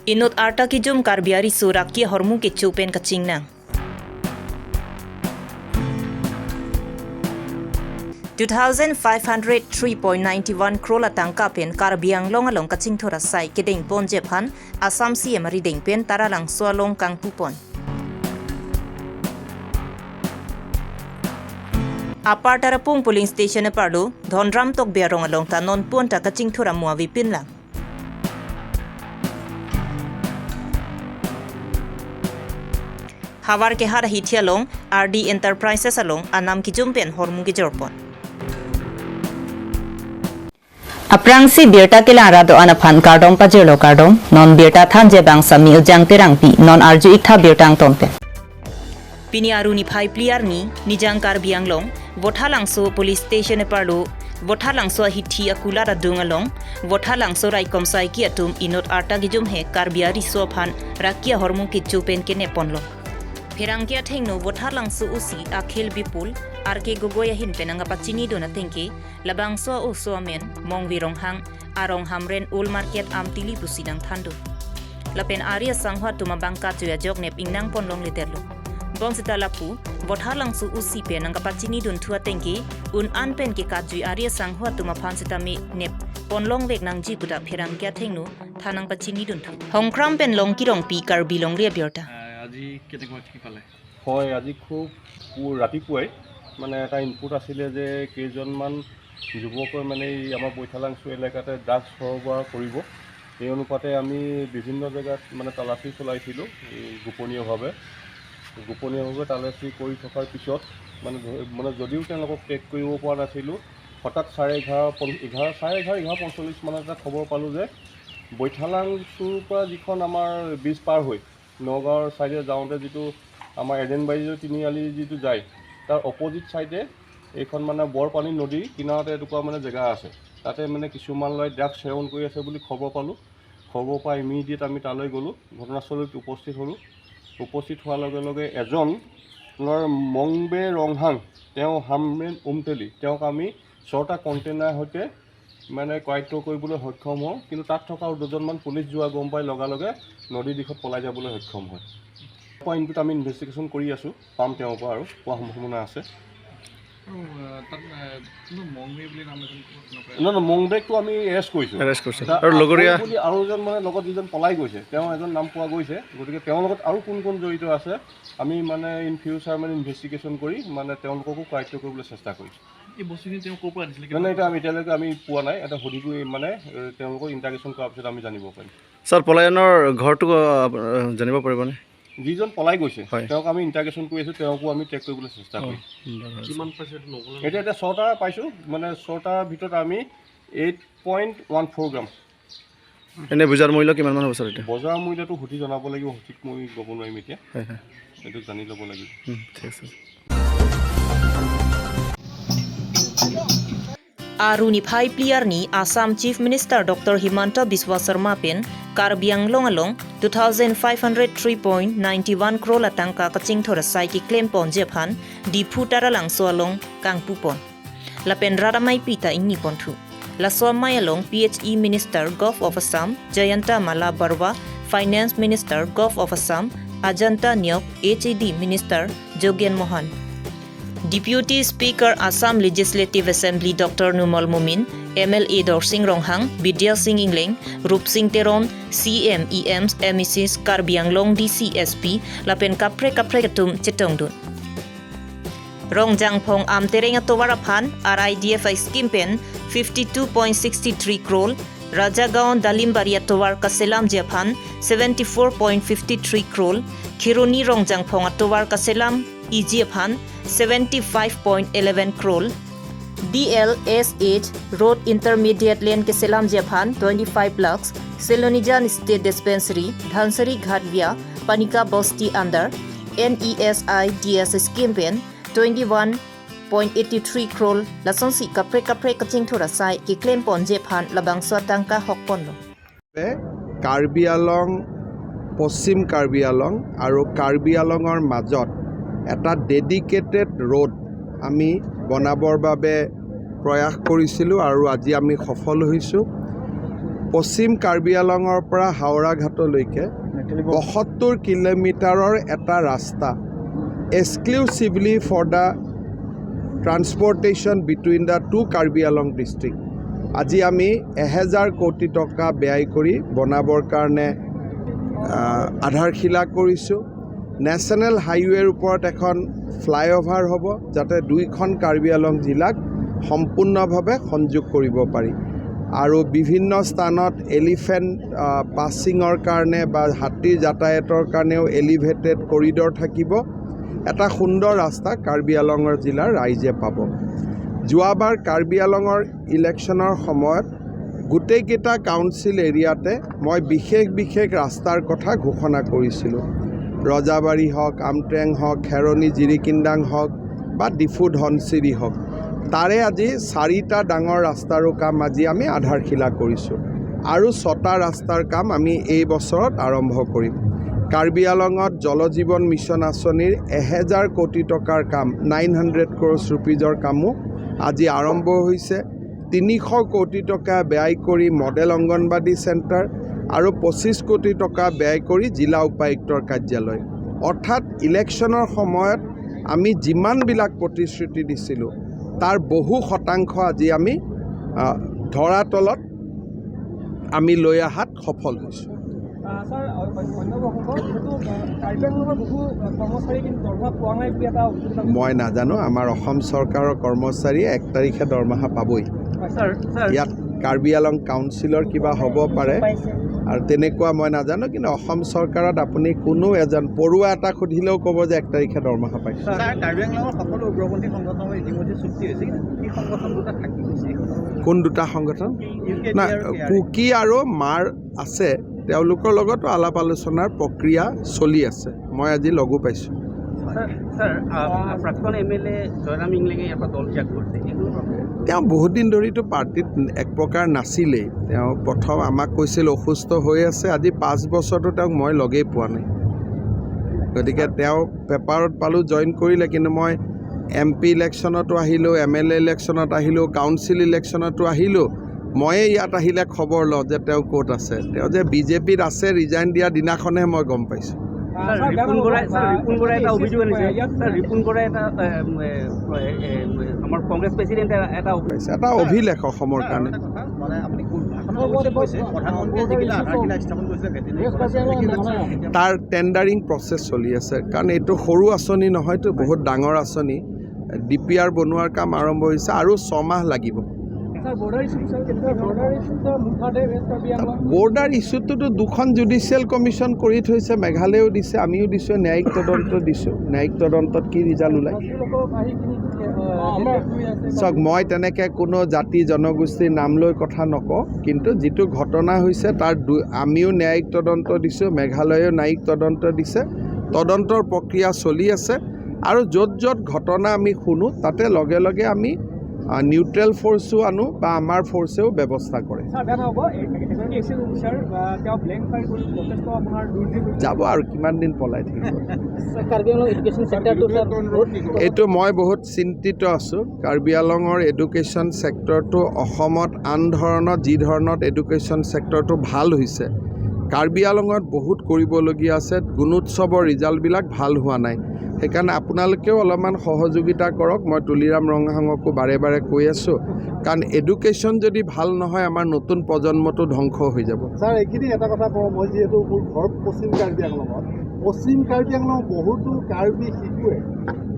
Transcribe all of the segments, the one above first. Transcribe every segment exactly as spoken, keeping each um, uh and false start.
Inut arta kejum Karbi ariso rakia ahormu kecho pen kachingnang. Two thousand five hundred three point nine one crore atangka pen Karbi Anglong along kachingthur asai kedeng ponji aphan Assam C M arideng pen Taralangso along kangpu pon. Upper Tarapung polling station aparlo Dhonram Tokbi arong along ta non pon ta kachingthur amo avepin lang. Havar kehat ahithi along R D Enterprises along anam kejum pen ahormu kejor pon. Aphrangsi birta kelang ra do-an aphan kardom pajirlo kardom, non birta thanji abang Sami Ujang Terangpi, non arju-iktha birta angton pen. Pini Aru niphai phli arni, Nijang Karbi Anglong, Vothatlangso Police Station aparlo, Vothatlangso ahithi akulat adung along, Vothatlangso raikom saiki atum inut arta kejum he Karbi ariso aphan rakia ahormu kecho pen kenep ponlo. Pherangke athengno Vothatlangso O C Akhil Bipul, R K Gogoi ahin pen nangkapachinidun atengke, labangso oso amen, Mongve Ronghang, arong Hamren Old Market Amtili pusi nangthandun. Lapen ari asangho atum abang kachui ajok nep ingnang pon longledetlo. Bonsita lapu, Vothatlangso O C pen nangkapachinidun thu atengke, un-an pen ke kachui ari asangho atum aphan sitame nep pon longvek nangji pu ta pherangke athengno than nangpachinidun thu. Hongkram pen Longki Rongpi, Karbi Longri Abirta. আহ, আজি কেনেকুৱা কি পালে? হয়, আজি খুব পু-, ৰাতিপুৱাই মানে এটা ইনপুট আছিলে যে কেইজনমান যুৱকে মানে এই আমাৰ বৈঠালাংচু এলেকাতে ড্ৰাগছ সৰবৰাহ কৰিব। এই অনুপাতে আমি বিভিন্ন জেগাত মানে তালাচী চলাইছিলোঁ, এই গোপনীয়ভাৱে। গোপনীয়ভাৱে তালাচী কৰি থকাৰ পিছত মানে ধ-, মানে যদিও তেওঁলোকক ট্ৰেক কৰিব পৰা নাছিলোঁ, হঠাৎ চাৰে এঘাৰ পন-, এঘাৰ, চাৰে এঘাৰ, এঘাৰ পঞ্চল্লিছ মানত এটা খবৰ পালোঁ যে বৈঠালাংচুৰ পৰা যিখন আমাৰ ব্ৰিজ পাৰ হৈ নগাঁৱৰ চাইডে যাওঁতে যিটো আমাৰ এডেন বাইজৰ তিনিআলি যিটো যায়, তাৰ অপজিট চাইডে এইখন মানে বৰপানী নদীৰ কিনাৰতে এটুকুৰা মানে জেগা আছে। তাতে মানে কিছুমান ল'ৰাই ড্ৰাগছ সেৱন কৰি আছে বুলি খবৰ পালোঁ। খবৰ পাই ইমিডিয়েট আমি তালৈ গ'লোঁ, ঘটনাস্থলীত উপস্থিত হ'লোঁ। উপস্থিত হোৱাৰ লগে লগে এজনৰ মংবে ৰংহাং, তেওঁ হামৰেন উমটেলি, তেওঁক আমি ছটা কণ্টেইনাৰ সৈতে মানে কায়ত্ব কৰিবলৈ সক্ষম হওঁ, কিন্তু তাত থকা আৰু দুজনমান পুলিচ যোৱা গম পাই লগালগে নদীৰ দিশত পলাই যাবলৈ সক্ষম হয়। পইণ্টটোত আমি ইনভেষ্টিগেশ্যন কৰি আছোঁ, পাম তেওঁৰ পৰা আৰু পোৱা সম্ভাৱনা আছে। আৰু, আহ, তাত, আহ, কোনো মংমে বুলি নাম এজন শুনা পায়? নহয়, নহয়, মংবেকটো আমি এৰেষ্ট কৰিছোঁ। এৰেষ্ট কৰিছে। এতিয়া আৰু লগৰীয়া? আকৌ বুলি আৰু এজন মানে লগত যিজন পলাই গৈছে, তেওঁ এজন নাম পোৱা গৈছে। গতিকে তেওঁৰ লগত আৰু কোন কোন জড়িত আছে, আমি মানে ইন ফিউচাৰ মানে ইনভেষ্টিগেশ্যন কৰি মানে তেওঁলোককো কায়ত্ব কৰিবলৈ চেষ্টা কৰিছোঁ। এই বস্তুখিনি তেওঁ ক'ৰ পৰা আনিছিলে? মানে এতিয়া আমি এতিয়ালৈকে আমি পোৱা নাই, এটা সুধিকৈ মানে, এ, তেওঁলোকক ইণ্টাৰগেশ্যন কৰাৰ পিছত আমি জানিব পাৰিম। ছাৰ, পলায়নৰ ঘৰটো, আহ, জানিব পাৰিবনে? যিজন পলাই গৈছে, হয়। তেওঁক আমি ইণ্টাৰগেশ্যন কৰি আছোঁ, তেওঁকো আমি ট্ৰেক কৰিবলৈ চেষ্টা কৰিম। উম, বাৰু, হয়, কিমান ছাৰ। পাইছে এইটো নক'লে? এতিয়া, এতিয়া ছটা পাইছোঁ, মানে ছটাৰ ভিতৰত আমি এইট পইণ্ট ওৱান ফ'ৰ গ্ৰাম। এনে বজাৰ মূল্য কিমান মান হ'ব ছাৰ এতিয়া? বজাৰ মূল্যটো সুধি জনাব লাগিব, সঠিক মই ক'ব নোৱাৰিম এতিয়া। হয়, হয়। এইটো জানি ল'ব লাগিব। উম, ঠিক আছে। Aru niphai phli arni Assam Chief Minister Doctor Himanta Biswa Sarma pen Karbi Anglong along two thousand five hundred three point nine one crore atangka kachingthur asai keklem ponji aphan Diphu Taralangso along kangpu pon. Lapen rat amei pi ta ingni ponthu. Laso amei along P H E Minister Govt of Assam Jayanta Malla Barua, Finance Minister Govt of Assam Ajanta Neog, H A D Minister Jogen Mohan, Deputy Speaker Assam Legislative Assembly Doctor Numal Momin, M L A Dorsing Ronghang, Bidya Sing Engleng, Rupsing Teron, C M, E Ms, M A Cs, Karbi Anglong D C, S P, lapen kaprek kaprek atum chetongdun. Rongjangphong Amtereng atovar aphan R I D F I scheme pen fifty two point six three crore, Rajagaon Dalimbari atovar kaselamji aphan seventy four point five three crore, Kheroni Rongjangphong atovar kaselamji aphan seventy five point eleven crore, D L S H Road Intermediate Lane keselamji aphan twenty five lakhs, Silonijan State Dispensary, Dhansiri Ghat via Panika Bosti under N E S I D S scheme pen twenty one point eight three crore lasonsi kaprek kaprek kachingthur asai keklem ponji aphan labangso atangka hok ponlo. Karbi আলং, পশ্চিম কাৰ্বি আলং আৰু কাৰ্বি আলঙৰ মাজত এটা dedicated road আমি বনাবৰ বাবে প্ৰয়াস কৰিছিলোঁ আৰু আজি আমি সফল হৈছোঁ। পশ্চিম কাৰ্বি আংলঙৰ পৰা হাওৰাঘাটলৈকে পঁয়সত্তৰ কিলোমিটাৰৰ এটা ৰাস্তা, exclusively for the transportation between the two Karbi Anglong district, আজি আমি এহেজাৰ কোটি টকা ব্যয় কৰি বনাবৰ কাৰণে, আহ, আধাৰশিলা কৰিছোঁ। নেশ্যনেল হাইৱেৰ ওপৰত এখন ফ্লাইঅভাৰ হ'ব, যাতে দুইখন কাৰ্বি আংলং জিলাক সম্পূৰ্ণভাৱে সংযোগ কৰিব পাৰি। আৰু বিভিন্ন স্থানত এলিফেণ্ট, আহ, পাছিঙৰ কাৰণে বা হাতীৰ যাতায়াতৰ কাৰণেও এলিভেটেড কৰিডৰ থাকিব। এটা সুন্দৰ ৰাস্তা কাৰ্বি আংলঙৰ জিলাৰ ৰাইজে পাব। যোৱাবাৰ কাৰ্বি আংলঙৰ ইলেকশ্যনৰ সময়ত গোটেইকেইটা কাউন্সিল এৰিয়াতে মই বিশেষ বিশেষ ৰাস্তাৰ কথা ঘোষণা কৰিছিলোঁ। ৰজাবাৰী হওক, আমট্ৰেং হওক, খেৰণি জিৰিকিন্দাং হওক বা ডিফু ধনচিৰি হওক, তাৰে আজি চাৰিটা ডাঙৰ ৰাস্তাৰো কাম আজি আমি আধাৰশিলা কৰিছোঁ আৰু ছটা ৰাস্তাৰ কাম আমি এই বছৰত আৰম্ভ কৰিম। কাৰ্বি আংলঙত জল জীৱন মিছন আঁচনিৰ এহেজাৰ কোটি টকাৰ কাম, নাইন হাণ্ড্ৰেড ক্ৰ'ৰ্ছ ৰুপিজৰ কামো আজি আৰম্ভ হৈছে। তিনিশ কোটি টকা ব্যয় কৰি মডেল অংগনবাদী চেণ্টাৰ আৰু পঁচিছ কোটি টকা ব্যয় কৰি জিলা উপায়ুক্তৰ কাৰ্যালয়। অৰ্থাৎ ইলেকশ্যনৰ সময়ত আমি যিমানবিলাক প্ৰতিশ্ৰুতি দিছিলোঁ, তাৰ বহু শতাংশ আজি আমি, আহ, ধৰাতলত আমি লৈ অহাত সফল হৈছোঁ। আহ, ছাৰ, অ-, অ-, অন্য প্ৰসংগ, যিহেতু, আহ, কাৰ্বি আংলঙৰ বহু, আহ, কৰ্মচাৰী কিন্তু দৰমহা পোৱা নাই বুলি এটা অভিযোগ এটা মই নাজানো, আমাৰ অসম চৰকাৰৰ কৰ্মচাৰীয়ে এক তাৰিখে দৰমহা পাবই। Sir, sir. ইয়াত কাৰ্বি আংলং কাউন্সিলৰ কিবা হ'ব পাৰে আৰু তেনেকুৱা মই নাজানো, কিন্তু অসম চৰকাৰত আপুনি কোনো এজন পৰুৱা এটাক সুধিলেও ক'ব যে এক তাৰিখে দৰমহা পাইছোঁ। ছাৰ, কাৰ্বি আংলঙৰ সকলো উগ্ৰপন্থী সংগঠনৰ ইতিমধ্যে চুক্তি হৈছে, কিন্তু কি সংগঠন দুটা থাকি গৈছে? কোন দুটা সংগঠন? ইউ কে ডি না, আৰু কে আৰ এ। কুকি আৰু মাৰ আছে, তেওঁলোকৰ লগতো আলাপ আলোচনাৰ প্ৰক্ৰিয়া চলি আছে। মই আজি লগো পাইছোঁ। ছাৰ, ছাৰ, আ, প্ৰাক্তন এম এল এ জয়ৰাম ইংলেঙে ইয়াৰ পৰা দল ত্যাগ কৰিছে, এইটো তেওঁ বহুত দিন ধৰিতো পাৰ্টিত এক প্ৰকাৰ নাছিলেই। তেওঁ প্ৰথম আমাক কৈছিল অসুস্থ হৈ আছে, আজি পাঁচ বছৰতো তেওঁক মই লগেই পোৱা নাই। গতিকে তেওঁ পেপাৰত পালোঁ, জইন কৰিলে, কিন্তু মই এম পি ইলেকশ্যনতো আহিলোঁ, এম এল এ ইলেকশ্যনত আহিলোঁ, কাউন্সিল ইলেকশ্যনতো আহিলোঁ। ময়ে ইয়াত আহিলে খবৰ লওঁ যে তেওঁ ক'ত আছে। তেওঁ যে বি জে পিত আছে, ৰিজাইন দিয়া দিনাখনহে মই গম পাইছোঁ। ছাৰ, ৰিপুণ বৰাই, ছাৰ, ৰিপুণ বৰাই এটা অভিযোগ আনিছে। ছাৰ, ৰিপুণ বৰাই এটা, এ, এ, এ, এ, আমাৰ কংগ্ৰেছ প্ৰেচিডেণ্টে এটা অভি- পাইছে। এটা অভিলেখ অসমৰ কাৰণে। মানে আপুনি কোন ভাষণত কৈছে, প্ৰধানমন্ত্ৰীয়ে যিকেইটা আধাৰশিলা স্থাপন কৰিছিলে, ভেটেনাৰী কলেজ, তাৰ টেণ্ডাৰিং প্ৰচেছ চলি আছে, কাৰণ এইটো সৰু আঁচনি নহয়তো, বহুত ডাঙৰ আঁচনি। ডি পি আৰ বনোৱাৰ কাম আৰম্ভ হৈছে আৰু ছমাহ লাগিব। ছাৰ, বৰ্ডাৰ ইছ্যু, ছাৰ, কেতিয়া বৰ্ডাৰ ইছ্যু, ছাৰ, মুঠতে ৱেষ্ট কাৰ্বি আংলং। বৰ্ডাৰ ইছ্যুটোতো দুখন জুডিচিয়েল কমিশ্যন কৰি থৈছে, মেঘালয়েও দিছে, আমিও দিছোঁ, ন্যায়িক তদন্ত দিছোঁ। ন্যায়িক তদন্তত কি ৰিজাল্ট ওলায়? চাওক, মই তেনেকে কোনো জাতি জনগোষ্ঠীৰ নাম লৈ কথা নকওঁ, কিন্তু যিটো ঘটনা হৈছে তাৰ দু-, আমিও ন্যায়িক তদন্ত দিছোঁ, মেঘালয়েও ন্যায়িক তদন্ত দিছে, তদন্তৰ প্ৰক্ৰিয়া চলি আছে। আৰু য'ত য'ত ঘটনা আমি শুনো, তাতে লগে লগে আমি, আ, নিউট্ৰেল ফ'ৰ্চো আনো বা আমাৰ ফ'ৰ্চেও ব্যৱস্থা কৰে। ছাৰ, বেয়া নহ'ব, এ-, এ-, এজন এ চি অফিচাৰ, আ, তেওঁ ব্লেংক ফায়াৰ কৰি যথেষ্ট আপোনাৰ দুৰ্নীতি কৰিছে। যাব আৰু কিমান দিন পলাই থাকিব? ছাৰ, কাৰ্বি আংলং এডুকেশ্যন ছেক্টৰটো, ছাৰ, বহুত এইটো মই বহুত চিন্তিত আছোঁ। কাৰ্বি আংলঙৰ এডুকেশ্যন ছেক্টৰটো অসমত আন ধৰণত, যি ধৰণত এডুকেশ্যন ছেক্টৰটো ভাল হৈছে, কাৰ্বি আংলঙত বহুত কৰিবলগীয়া আছে। গুণোৎসৱৰ ৰিজাল্টবিলাক ভাল হোৱা নাই। সেইকাৰণে আপোনালোকেও অলপমান সহযোগিতা কৰক। মই তুলিৰাম ৰংহাঙকো বাৰে বাৰে কৈ আছোঁ, কাৰণ এডুকেশ্যন যদি ভাল নহয়, আমাৰ নতুন প্ৰজন্মটো ধ্বংস হৈ যাব। ছাৰ, এইখিনি এটা কথা কওঁ, মই যিহেতু মোৰ ঘৰ পশ্চিম কাৰ্বি আংলঙত, পশ্চিম কাৰ্বি আংলঙত বহুতো কাৰ্বি শিশুৱে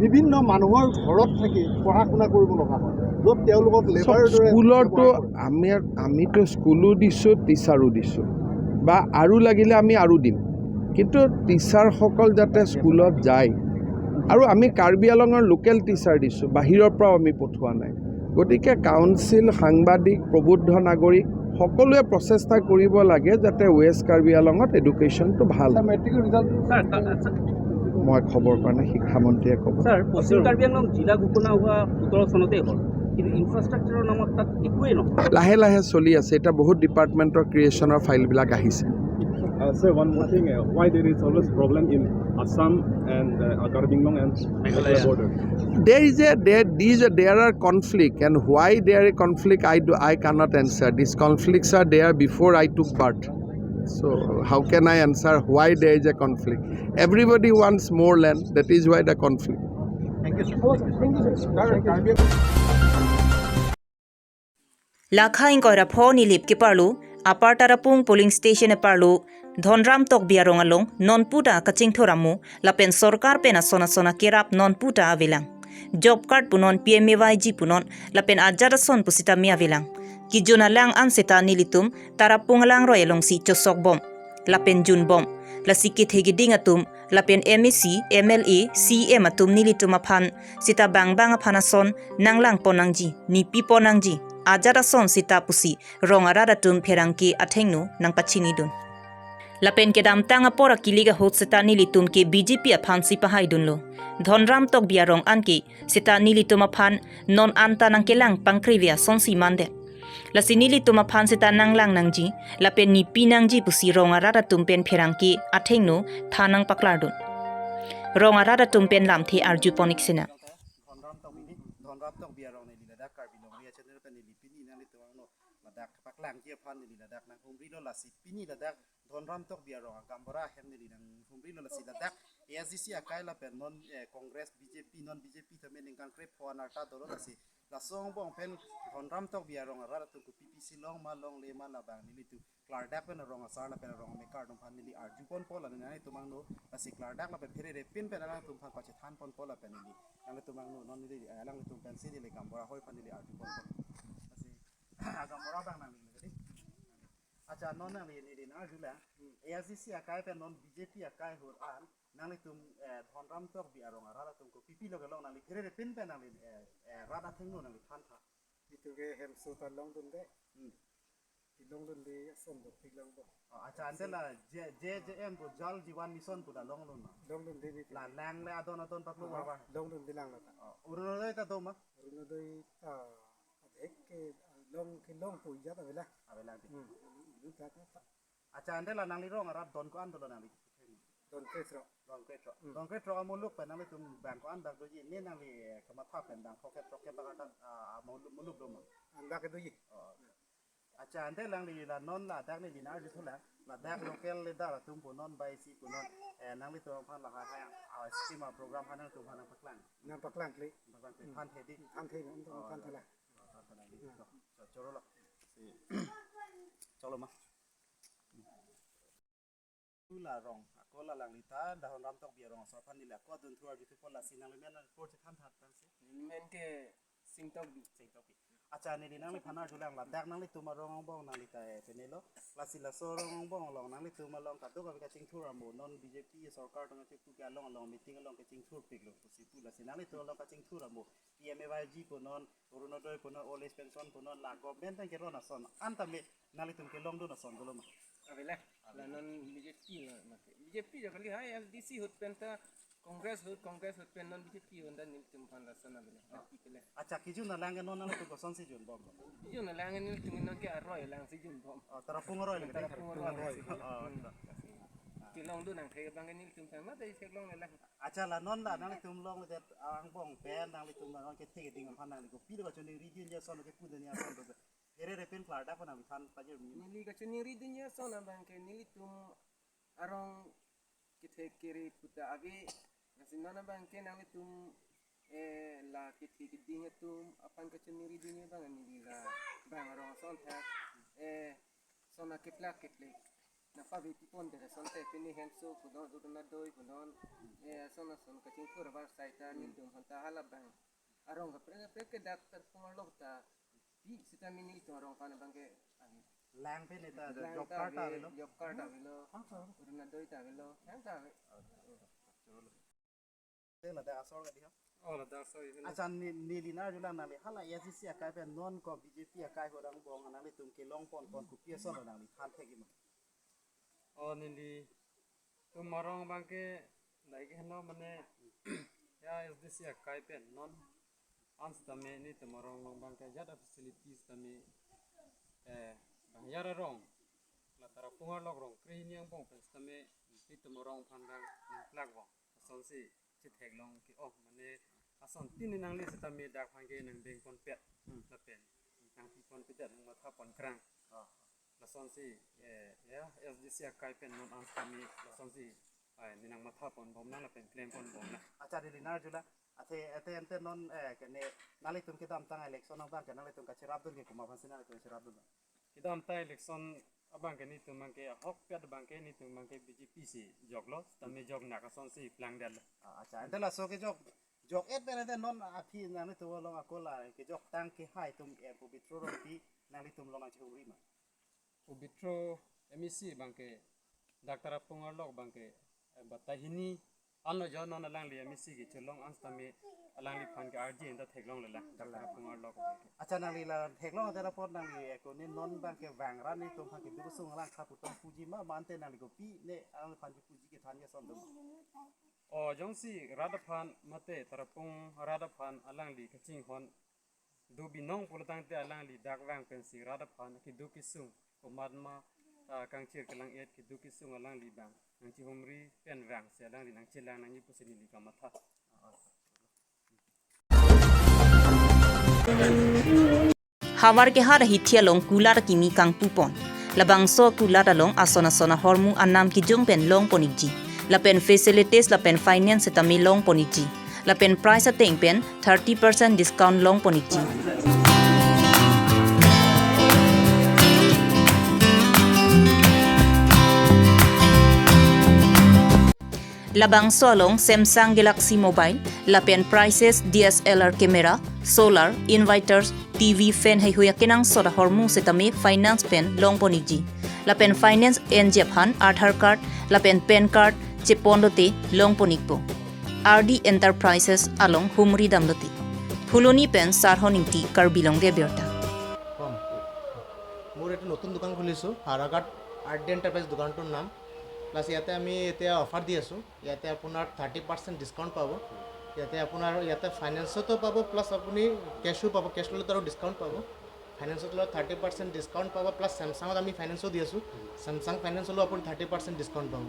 বিভিন্ন মানুহৰ ঘৰত থাকি পঢ়া শুনা কৰিব লগা হয়, য'ত তেওঁলোকক লেবাৰৰ দৰে স্কুলৰতো ব্যৱহাৰ কৰে। আমি, আমিতো স্কুলো দিছোঁ, টিচাৰো দিছোঁ, বা আৰু লাগিলে আমি আৰু দিম, কিন্তু টিচাৰসকল যাতে স্কুলত যায়। আৰু আমি কাৰ্বি আংলঙৰ লোকেল টিচাৰ দিছোঁ, বাহিৰৰ পৰাও আমি পঠোৱা নাই। গতিকে কাউন্সিল, সাংবাদিক, প্ৰবুদ্ধ নাগৰিক সকলোৱে প্ৰচেষ্টা কৰিব লাগে যাতে ৱেষ্ট কাৰ্বি আংলঙত এডুকেশ্যনটো ভাল হয়। ছাৰ, মেট্ৰিকৰ ৰিজাল্ট ছাৰ, কা-, ছাৰ, মই খবৰ পোৱা নাই, শিক্ষামন্ত্ৰীয়ে ক'ব। ছাৰ, পশ্চিম কাৰ্বি আংলং জিলা ঘোষণা হোৱা সোতৰ চনতেই হ'ল, কিন্তু ইনফ্ৰাষ্ট্ৰাকচাৰৰ নামত তাত একোৱেই নহয়। লাহে লাহে চলি আছে, এতিয়া বহুত ডিপাৰ্টমেণ্টৰ ক্ৰিয়েশ্যনৰ ফাইলবিলাক আহিছে। Uh, sir, one more thing. Uh, why there is always problem in Assam and uh, Karbi Anglong and Meghalaya border? There is a there these are there are conflict, and why there is conflict, I do I cannot answer. These conflicts are there before I took birth. So how can I answer why there is a conflict? Everybody wants more land. That is why the conflict. Thank you, sir. Thank you, sir. Karbi Lakha ingkoi ra pho Nilip keparlo, Upper Tarapung polling station eparlo, Dhonram Tokbi arong along non puta kachingthur amo, lapen sorkar pen ason ason akerap non puta avelang. Job card punon, P M A Y G punon, lapen ajat ason pusitame avelang. Kejun alang an seta nelitum Tarapung alangroi alongsi chosok bom, lapen jun bom. Lasi kethe keding atum, lapen M A C, M L A, C M atum nelitum aphan seta bang bang aphan ason nanglang pon nangji, nipi pon nangji, ajat ason seta pusi rong arat atum pherangke athengno nangpachinidun. Lapen kedamtang apor akilik ahut seta nelitum ke B J P aphansi pahaidunlo. Dhonram Tokbi arong anke seta nelitum aphan non anta nangkelang pangkrevi asonsi mandet. Lasi nelitum aphan seta nanglang nangji, lapen nipi nangji pusi rong arat atum pen pherangke athengno than nangpaklardun. Rong arat atum pen lamthe arju pon ik sena. Dhonram Tokbi, Dhonram Tokbi arong neli ladak Karbi Longri a-channel pen neli pini nanglitum angno ladak paklangji aphan neli ladak nanghumrilo, lasi pini ladak Dhonram Tokbi arong agaonbura ahem neli nanghumrilo, lasi ladak A S D C akai lapen non eh, Congress, B J P, non B J P tame ningkan krepho an arta dolo, lasi laso angbong pen Dhonram Tokbi arong arat atum kopi pisi long ma longle ma labang nelitum klardak pen arong asar lapen arong amekar atum aphan neli arju ponpo, la nanglitum angno lasi klardak lapen pherere pin pen alangtum aphan pachethan ponpo lapen neli nanglitum angno non neli eh, alangtum pensi neli gaonbura ahoi aphan neli arju ponpo. Lasi gaonbura abang nangli neli. Accha, non nangli neli nangarjulang. Hmm. A S D C akai pen non B J P akai ahut an nanglitum eh, Dhonram Tokbi arong arat atum kopi pilo kelong, nangli pherere pin pen nangli eh, eh, rat athengno nangli thantha. Itum ke hemso ta longdunde. Hmm. Longdunde ason dopik longdun. Oh, accha, ante la J J M pu Jal Jeevan Mission pu ta longdun ma? Longdunde ni. La lang le adon adon paklo. Ah, barbar. Longdunde lang la ta. Oh, Orunodoi ta do ma? Orunodoi ta adhek ke long kelong pu ijat avelang. Avelang di. Hmm. Lu ta ta ta. Accha, ante la nangli rong arat don ko-an dolo nangli? Don krethrok. Don krethrok. Hmm. Don krethrok amuluk pen nanglitum bang ko-an bak doji, ne nangli eh, kamatha pen bang phokep phokep bak atak ah, amuluk muluk do ma? An bak doji. Oh. Accha, ante nangli la non ladak neli nangarjuthulang, ladak local leader atum punon, baisi punon, eh, nanglitum aphan lahai hai ah, scheme ah, program hai nangtum aphan nangpaklang. Nangpaklang kle. Nangpaklang kle. Hmm. Thanthe di. Thanthe, nangtum Oh, thanthe la. Oh, thanthe la di. Hmm. So, so, chorolo. Si. Cholo ma. La rong, ako la langli ta, Dhonram Tokbi arong asor aphan neli ako adun thu arjuthupo, lasi nangli men apor chethantha tangsi. Neli men ke Sing Tokbi. Sing Tokbi. Accha, neli nangliphan arjulang, ladak nanglitum arong angbong nangli ta eh, penelo. Lasi laso arong angbong along nanglitum along kadokave kachingthur amo, non B J P sorkar atum achipu ke along along meeting along kachingthurpiklo pusi pu, lasi nanglitum along kachingthur amo, P M A Y G punon, Orunodoi punon, old age pension punon, la government pen keron ason an tame nanglitum kelongdun ason dolo ma? Avelang. Avelang. La non B J P la mate. B J P ja kali hai, A S D C ahut pen ta Congress ahut, Congress ahut pen non B J P ahut ta nelitum aphan lason avelang. Ah. Nangpi pele. Accha, kejun alang ke non nangtum kosonsi jun bom? Kejun alang ke nelitum non ke aroi alongsi jun bom. Oh, Tarapung aroi lang. Tarapung aroi. Oh, hmm. Kelongdun nangkhe abang ke nelitum aphan mate kelong lang. Accha, la non la nanglitum longledet angbong pen nanglitum la non kethe keding aphan nangli kopi lo kachoningri dunji ason kepu dunji ason do. Pherere pin klardak aphan nangli than pajirmi. Neli kachoningri dunji ason abang ke nelitum arong kethe kere puta ave, lasi non abang ke nanglitum eh, la kethe keding atum aphan kachoningri dunji abang neli la bang arong ason thak eh, son akeplak keplek nangpavepipon de asonte, pini hemso punon, Orunodoi punon, eh, ason ason kachingthur abar saita Hmm. nelitum aphan ta hala bang arong kaprek kaprek ke dak Tarapung arlo ta pi sitame nelitum arong aphan abang ke ave. Lang pen ta lang job ta card ta ave, avelo. Job card ta avelo. Thang ta avelo. Orunodoi ta avelo. Thang ta ave. Te ladak asor kali ha? Oh, ladak asor ini. Accha, ne- neli nangarjulang, nangli hala A S D C akai pen non ko B J P akai ahut angbong nanglitum kelong pon pon kopi ason lo nangli than thekji ma? Oh, nelitum arong abang ke lahai ke heno mane ya A S D C akai pen non an sitame nelitum arong along abang ke ajat a-facilities tame eh bang ajat arong la Tarapung arlok rong krehini angbong pen sitame nelitum arong aphan abang nangplak vong. Lasonsi chetheklong ke, oh, mane ason tin nangli sitame dak aphan ke nangbengponpet. Hmm. Lapen nangpiponpedet, nangmathaponkrang. Ah. Lasonsi, eh, ya, S D C akai pen non an sitame lasonsi, ai, ne nangmathaponbom nang lapen klem ponbom nang. Accha, dili nar jula. Athe, athe ante non, eh, kene nanglitum kedamtang election abang ke nanglitum kacherapdun ke komat aphansi nanglitum cherapdun? Kedamtang election abang ke nelitum abang ke ahokpet abang ke nelitum abang ke B J P si joklo, sitame joknak asonsi plangdetlo. Ah, accha, ante laso kejok, jok-et pen ante non aphi nanglitum along akola kejoktang kehai atum, eh, Pobitro Rongpi nanglitum along nangchihumri ma? Pobitro M A C abang ke, dak Tarapung arlok abang ke, eh, batai hini anlo jo non alangli M A C kechelong an sitame alangliphan ke arje anta theklonglelang, dak Tarapung arlok abang ke. Accha, nangli la theklong ante apot nangli, eh, ko ne non abang ke vangra nelitum aphan kedo kesung alang khaputum puji ma, ma ante nangli kopi ne alangliphan kepuji kethan ke ason do? O, jongsi rat aphan mate Tarapung rat aphan alangli kachinghon do binong pulotangte alangli dak vang pensi rat aphan kedo kesung komat ma, ah, kangchir kelang-et kedo kesung alangli abang nangchihumri pen vangsi alangli nangchelang nangji pusi neli kamatha. Havar kehat ahithi along kulat akimi kangpupon. Labangso akulat along ason ason ahormu anam kejung pen longpon-ikji. Lapen facilities lapen finance sitame longpon-ikji. Lapen price ateng pen thirty percent discount longpon-ikji. Labangso along Samsung Galaxy Mobile, lapen prices D S L R camera, solar, inverters, T V, fan heihui akenangsot ahormu sitame finance pen longpon-ikji. Lapen finance enji aphan Aadhaar card, lapen PAN card cheponlote longpon-ikpo. R D Enterprises along humri damlote. Phuloni pen Sarhon Ingti, Karbi Longri Abirta. কম। মোৰ এইটো নতুন দোকান খুলিছোঁ, হাৰাঘাট R D enterprise দোকানটোৰ নাম। প্লাছ ইয়াতে আমি এতিয়া অফাৰ দি আছোঁ, ইয়াতে আপোনাৰ থাৰ্টি পাৰ্চেণ্ট ডিছকাউণ্ট পাব। ইয়াতে আপোনাৰ ইয়াতে ফাইনেন্সতো পাব, প্লাছ আপুনি কেছো পাব, কেছ ল'লেতো আৰু ডিছকাউণ্ট পাব। ফাইনেন্সত ল'লে থাৰ্টি পাৰ্চেণ্ট ডিছকাউণ্ট পাব, প্লাছ ছেমছাঙত আমি ফাইনেন্সো দি আছোঁ। ছেমছাং ফাইনেন্স ল'লেও আপুনি থাৰ্টি পাৰ্চেণ্ট ডিছকাউণ্ট পাব।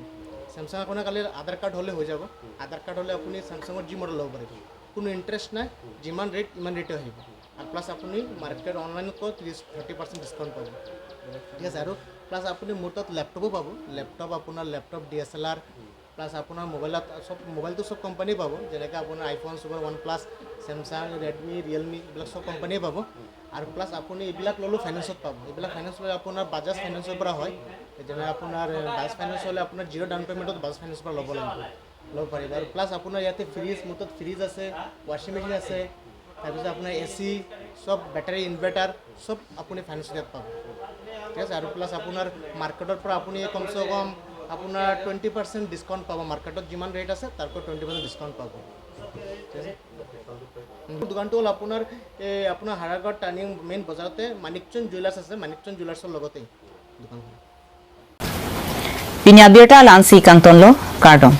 ছেমছাং আপোনাৰ খালি আধাৰ কাৰ্ড হ'লে হৈ যাব। আধাৰ কাৰ্ড হ'লে আপুনি ছেমছাঙৰ যি মডেল ল'ব পাৰিব, কোনো ইণ্টাৰেষ্ট নাই, যিমান ৰেট ইমান ৰেটে আহিব। আৰু প্লাছ আপুনি মাৰ্কেট অনলাইনতকৈ ত্ৰিছ থাৰ্টি পাৰ্চেণ্ট ডিছকাউণ্ট পাব, ঠিক আছে। আৰু প্লাছ আপুনি মোৰ তাত লেপটপো পাব, লেপটপ আপোনাৰ লেপটপ ডি এছ এল আৰ, প্লাছ আপোনাৰ মোবাইলত চব, মোবাইলটো চব কোম্পানী পাব, যেনেকৈ আপোনাৰ iPhone, super, one plus, Samsung, Redmi, Realme, এইবিলাক চব কোম্পানীয়ে পাব। আৰু প্লাছ আপুনি এইবিলাক ল'লেও ফাইনেন্সত পাব, এইবিলাক ফাইনেন্স ল'লে আপোনাৰ বাজাজ ফাইনেন্সৰ পৰা হয়, যেনে আপোনাৰ বাজাজ ফাইনেন্স হ'লে আপোনাৰ জিৰ' ডাউন পে'মেণ্টত বাজাজ ফাইনেন্সৰ পৰা ল'ব লাগিব, ল'ব পাৰিব। আৰু প্লাছ আপোনাৰ ইয়াতে ফ্ৰিজ, মোৰ তাত ফ্ৰিজ আছে, ৱাশ্বিং মেচিন আছে, তাৰপিছত আপোনাৰ এ চি, চব বেটাৰী ইনভাৰ্টাৰ, চব আপুনি ফাইনেন্সত ইয়াত পাব, ঠিক আছে। আৰু প্লাছ আপোনাৰ মাৰ্কেটৰ পৰা আপুনি কমচে কম আপোনাৰ টুৱেণ্টি পাৰ্চেণ্ট ডিছকাউণ্ট পাব, মাৰ্কেটত যিমান ৰেট আছে তাতকৈ টুৱেণ্টি পাৰ্চেণ্ট ডিছকাউণ্ট পাব, ঠিক আছে। মোৰ দোকানটো হ'ল আপোনাৰ এই আপোনাৰ হাৰাঘাট টাৰ্ণিং মেইন বজাৰতে মানিকচন্দ জুৱেলাৰ্ছ আছে, মানিকচন্দ জুৱেলাৰ্ছৰ লগতেই দোকানখন। Pini abirta la-ansi kangtonlo, kardom.